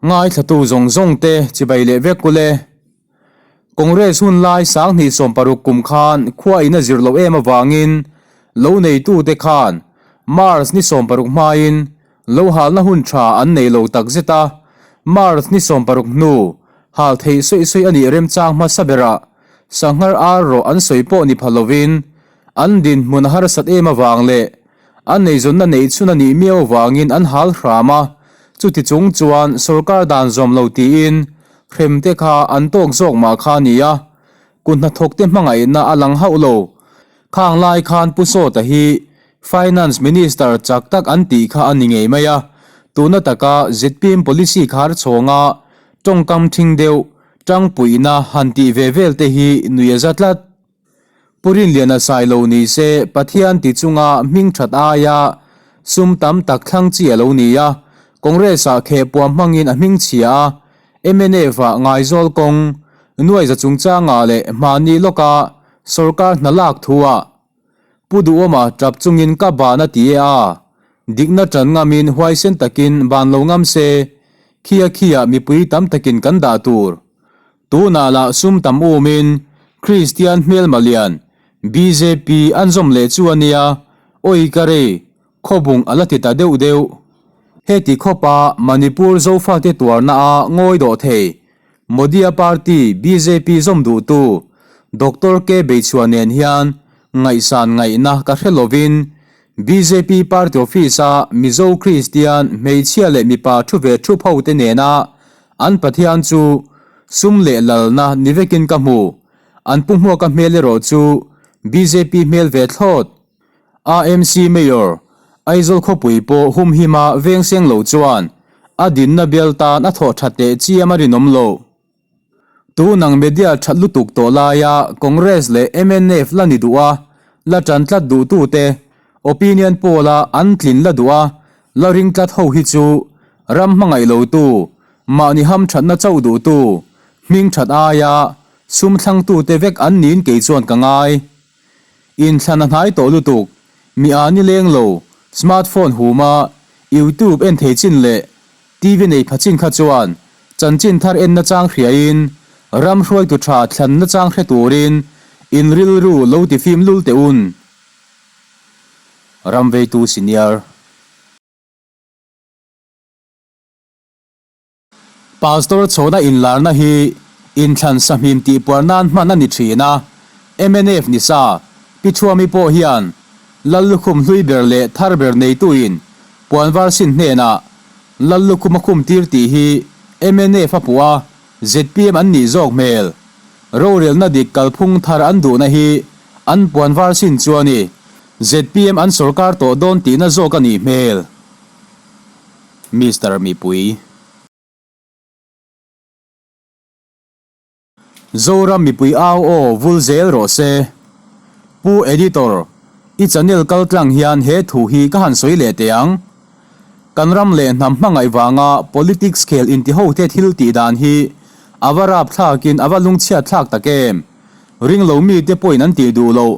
Ngaithlatu zawng zawng te chibai leh vek ule. Congress hun lai 2016 kum khan khua in a zir loh em avangin lo neitute khan March ni 60 hmain lo halna hun tha an nei lo takzet a, March ni 60 hnu hal theih sawi sawi a nih remchang hmasa berah sanghar ar rawh an sawi pawh ni pha lovin an dinhmun a harsat em avang leh an eizawnna neih chhun a nih miau avangin an hal hram a, chuti chung chuan sorkar dan zawm lo tiin hrem te kha an tawk zawk mah kha a ni a, kut hnathawk te hmangaihna a lang hauh lo. Khang lai khan Pu Sawta hi Finance Minister chak tak an tih kha a ni ngei mai a, tuna taka zpm policy khar chhawnga tawngkam thing deuh tangpuihna han tih ve vel te hi nui a za tlat. Pu Rinliana Sailo ni se Pathian ti chunga hming that aia sum tam tak thlang chi a lo ni a, Congress-ah khehpuam hmangin a hming chhia a, MNF-ah Ngaizawl kawng, Nuaiza chungchangah leh hmahni lawka sorkar hna lak thu-ah Pu Duhawma tap chungin ka ban a ti e a, dikna tan ngamin huaisen takin ban lo ngam se, khia khia mipui tam takin kan dah tur. Tunah lah sum tam umin Kristian hmelma lian bjp an zawm leh chu a nia, awi ka rei, khawbung a la ti ta deuh deuh. Heti khawpa Manipur Zofate tuarna a ngawi dawh thei, Modi-a party bjp zawm duhtu Doctor K Beichhua nen hian ngaihsan ngaihna ka hre lovin bjp party office-a Mizo Kristian hmeichhia leh mipa thu ve thup hote nena An Pathian chu sum leh lalna ni vekin ka hmu. An pu hmuaka hmel erawh chu bjp hmel ve thlawt. AMC Mayor, Aizawl khawpui pawh humhima veng seng lo chuan a dinna bial tan a thawh that teh chiam a rinawm lo. Tun ang media that lutuk tawh laia Congress leh mnf la ni duh a, la tan tlat duhtute opinion poll-a an tlin la duh a, La ring tlat ho hi chu ram hmangaih lotu, mahni ham thatna chauh duhtu, hming that aia sum thlangtute vek an niin kei chuan ka ngai. Inthlan a hnai tawh lutuk, mi a ni leng lo, smartphone huma YouTube en thei chin leh TV nei pha chin kha chuan chanchin thar en nachang hriain ram hruaitu tha thlan nachang hre turin in rilru lo ti fim lul teh un. Ram veitu senior. Pastor chhawna inlarna hi inthlan sahmim tihpuar nan hman a ni thin a, mnf ni sa Pi Thuami pawh hian Lal lukhum hlui ber leh thar ber neituin puanvar sin hnenah Lal lukhum a khum tir tih hi mnf a puh a, zpm an nih zawk hmel. Rorelna dik kalphung thar an duhna hi an puan var sin chu a ni. Zpm an sorkar tawh dawn tihna zawk a nih hmel. Mister Mipui. Zoram mipui au aw vul zel rawh se. Pu Editor, i channel kal tlang hian he thu hi ka han sawi leh teh ang. Kan ram leh hnam hmangaih vanga politics khel inti ho te thil tih dan hi a va rap thlakin a va lungchhiat thlak tak em. Ring lo mite pawhin an tih duh loh.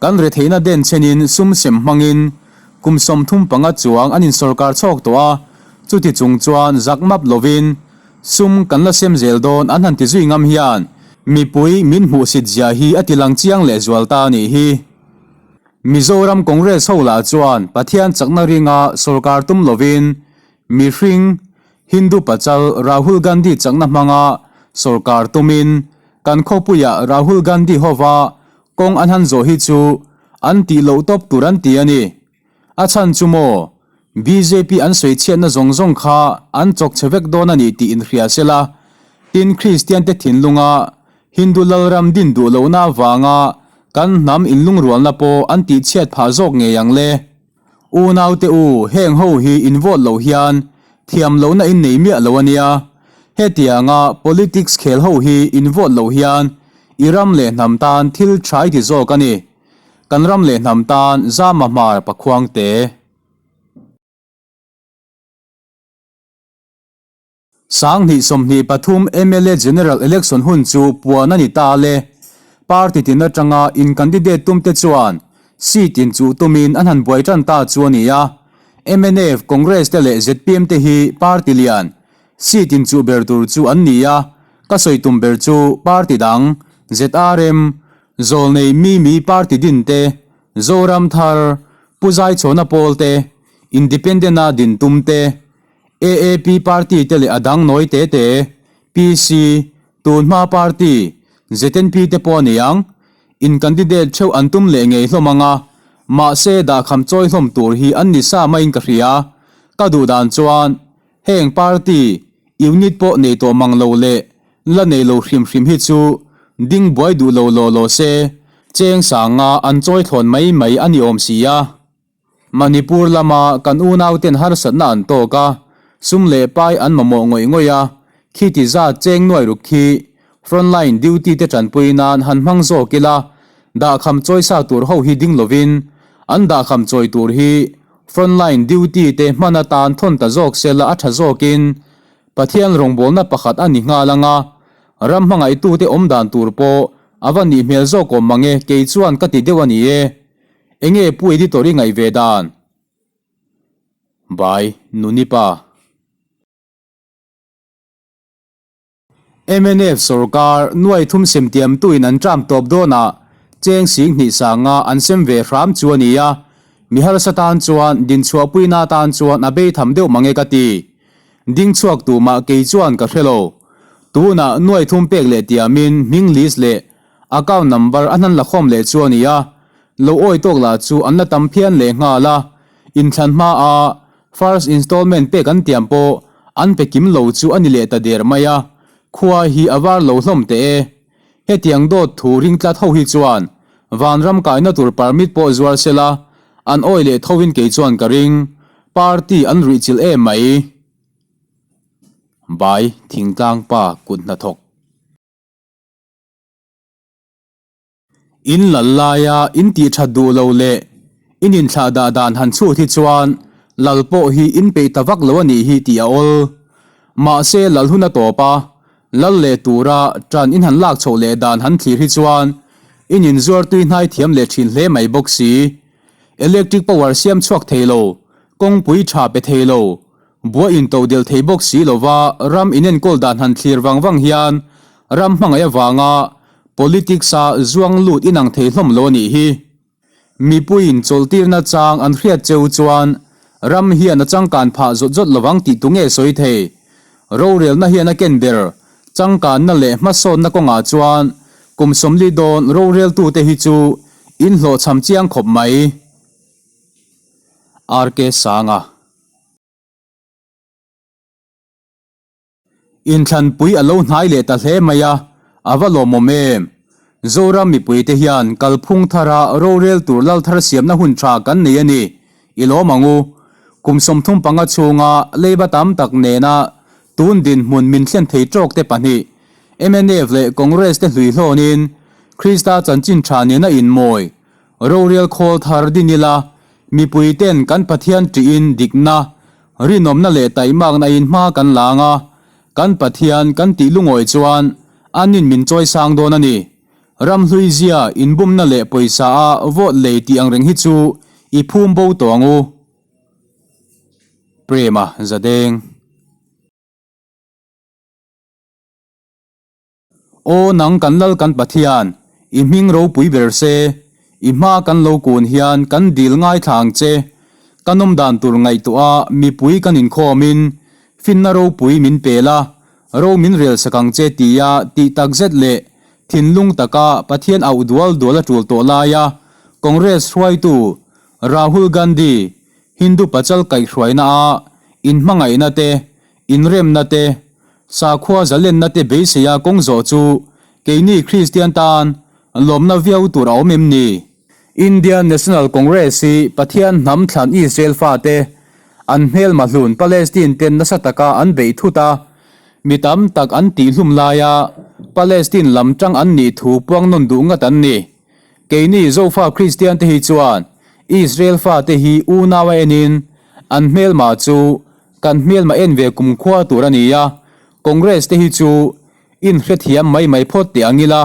Kan retheihna den chenin sum sem hmangin kum 35 chuang an insawrkar chhawk tawh a, chuti chung chuan zak map lovin sum kan la sem zel dawn an han ti zui ngam hian mipui min hmuhsit zia hi a ti lang chiang leh zual ta a nih hi. Mizoram Congress ho lah chuan Pathian chakna ringa sorkar tum lovin mihring Hindu pachal Rahul Gandhi chakna hmanga sorkar tumin kan khawpuiah Rahul Gandhi hova kawng an han zawh hi chu an tih loh tawp tur an ti a ni. A chhan chu maw bjp an sawi chhiatna zawng zawng kha an chawk chhe vek dawn a ni tih inhria sela, tin Kristian te thinlunga Hindu lalram din duh lohna avanga kan hnam inlungrualna pawh an tihchhiat phah zawk ngei ang le. Unaute u, heng ho hi in vote loh hian thiam lohna in nei miah lo a nia. Hetianga politics khel ho hi in vote loh hian i ram leh hnam tan thil tha i ti zawk a ni. Kan ram leh hnam tan Zama Hmar Pakhuangte. 2023 mla General Election hun chu puan a ni ta le. Party tin atanga in candidate tumte chuan seat in chuh tumin an han buai tan ta chu a ni a. Mnf, Congress te leh zpm te hi party lian. Seat inchuh ber tur chu an ni a, ka sawi tum ber chu party dang, ZRM, Zawlnei Mimi party din te, Zoram Thar, Pu Zaichhawna pawl te, Independent-a din tum te, AAP party te leh a dang nawi te te, PC, Tunhma party, ZNP te pawh a ni ang. In candidate theuh an tum leh ngei hlawm ang a, mahse dahkham chawi hlawm tur hi an ni sa maiin ka hria. Ka duh dan chuan heng party unit pawh nei tawh mang lo leh la nei lo hrim hrim hi chu ding buai duh lo law law se, cheng sanga an chawi thlawn mai mai a ni awm si a. Manipur lama kan unauten harsatna an tawk a, sum leh pai an mamawh ngawih ngawih a, khiti zat cheng nuai ruk khi frontline duty te tanpui nan han hmang zawk ila, dahkham chawi sa tur ho hi ding lovin an dahkham chawi tur hi frontline duty te hman atan thawn ta zawk sela a tha zawkin Pathian rawngbawlna pakhat a ni nghal anga ram hmangaihtute awm dan tur pawh a va nih hmel zawk awm mange kei chuan ka ti deuh a ni e. Enge Pu Editor i ngaih ve dan? By Nunipa. Mnf sorkar nuai thum sem tiamtuin an tram tawp dawnah cheng sing hnih sanga an sem ve hram chu a ni a, mi harsa tan chuan dinchhuahpuina tan chuan a bei tham deuh mange ka ti. Ding chhuak tumah kei chuan ka hre lo. Tunah nuai thum pek leh tiamin hming list leh Account number a hnan la khawm leh chu a ni a, lo awi tawk lah chu an la tam phian leh nghal a, inthlan hma a first installment pek an tiam pawh an pe kim lo chu a ni leh ta der mai a, khua hi a var lo hlawm teh e. Hetiang dawt thu ring tlat ho hi chuan vanram kaina tur permit pawh zuar sela an awi leh tho in kei chuan ka ring, party an ruihchilh em mai. Bai thingtlang pa kut hnathawk. In lal laia in tih that duh lo leh in inthlah dah dan han chhut hi chuan lal pawh hi in peih ta vak lo a nih hi tih a awl. Mahse lal hun a tawp a, lal leh tura tan in han lak chhoh leh dan han thlir hi chuan in inzuar tui hnai thiam leh thin hle mai bawk si. Electric power siam chhuak thei lo, kawngpui tha pe thei lo, Buai intodelh thei bawk si lova ram inenkawl dan han thlir vang vang hian ram hmangaih avanga politics-a zuang lut inang thei hlawm lo a nih hi. Mipuiin chawlhtirna chang an hriat cheu chuan ram hian a changkan phah zawt zawt lovang tih tu nge sawi thei? Rorelna hian a ken ber changkanna leh hmasawnna kawngah chuan kum 40 dawn roreltute hi chu in hlawhchham chiang khawp mai. RK Sanga. Inthlanpui a lo hnai leh ta hle mai a, a va lawmawm em? Zoram mipuite hian kalphung thara rorel tur lal thar siamna hun tha kan nei a ni. I lawm ang u. Kum 35 chhunga leiba tam tak nena tun dinhmun min thlen thei tawk te pahnih, mnf leh Congress te hlui hlawnin Krista chanchin tha nena inmawi Rorel khawl thar din ila, mipui ten kan Pathian ṭihin dikna, rinawmna leh taihmakna in hma kan lang a, kan Pathian kan tih lungawi chuan anin min chawi sang dawn a ni. Ramhlui zia inbumna leh pawisa a vote lei tih ang reng hi chu i phum bo tawh ang u. Prema Zadeng. Aw nang kan Lal kan Pathian, i hming ropui ber se, i hma kan lo kun hian kan dil ngaithla ang che. Ka nawm dan tur ngaihtuah a mipui kan inkhawmin finna ropui min pel a, ro min rel sak ang che tia tih takzet leh thinlung taka Pathian auh dual dual a tul tawh laia Congress hruaitu Rahul Gandhi Hindu pachal kaihhruaina a inhmangaihna te Inremna te, sakhua zalenna te beiseia kawng zawh chu keini Kristian tan lawmna viau tur a awm em ni? Indian National Congress hi Pathian hnam thlan Israel fate an hmelma hlun Palestine ten nasa taka an beih thut a, mi tam tak an tihhlum laia Palestine lam tang an nih thu puang nawn duh ngat an ni. Keini Zofa Kristian te hi chuan Israel fate hi unau a enin an hmelma chu Kan hmelma en ve kumkhua tur a ni a, Congress te hi chu in hrethiam mai mai phawt teh ang ila,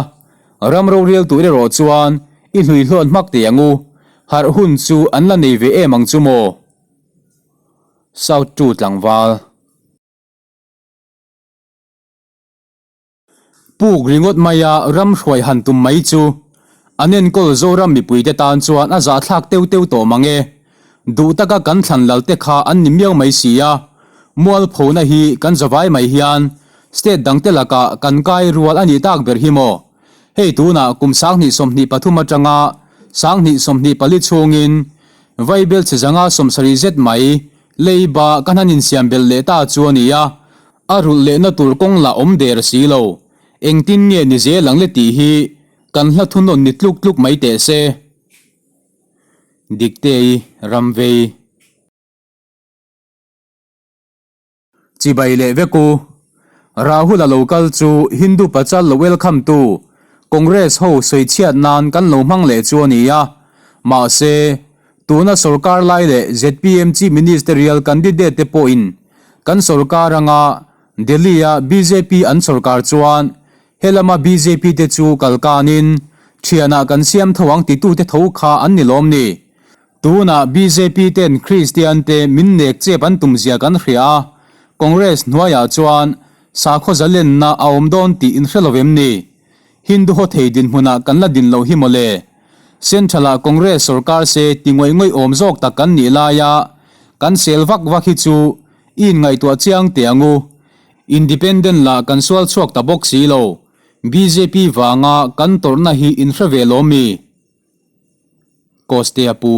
ram rorel tur erawh chuan i hluihlawn hmak teh ang u, harh hun chu an la nei ve em ang chu maw? South 2 tlangval. Puk ringawt maia ram hruai han tum mai chu an enkawl Zoram mipuite tan chuan a zahthlak teu teu tawh mang e. Duh taka kan thlan lal te kha an ni miau mai si a, mualphona hi kan zavai mai hian state dangte lakah kan kai rual a nih tak ber hi maw? Hei tunah kum 2023 atanga 2024 chhungin Vaibel chhe zanga 70 zet mai leiba kan han insiam belh leh ta chu a ni a, a rulh lehna tur kawng lah awm der si lo. Engtin nge ni zel ang le tih hi kan hla thunawn ni tluk tluk mai teh se. Diktei Ramvei. Chibai leh vek u. Rahul a lo kal chu Hindu pachal lo welcome tu Congress ho sawichhiat nan kan lo hmang leh chu a ni a. Mahse, tuna sorkar lai leh zpm Chief Ministerial candidate te pawhin kan sorkar anga Delhi-a bjp an sorkar chuan helama bjp te chu kalkanin thianah kan siam tho ang titute tho kha an ni lawm ni. Tunah bjp ten Kristian te min nek chep an tum zia kan hria a, Congress hnuaiah chuan sakhaw zalenna a awm dawn tih in hre lo em ni? Hindu haw thei dinhmunah kan la din lo hi mawle. Central ah Congress sorkar se ti ngawih ngawih awm zawk tak kan nih laia kan sel vak vak hi chu i inngaihtuah chiang teh ang u. Independent lah kan sual chhuak ta bawk si lo. Bjp vanga kan tawrhna hi in hre ve lawm mi? Costea pu.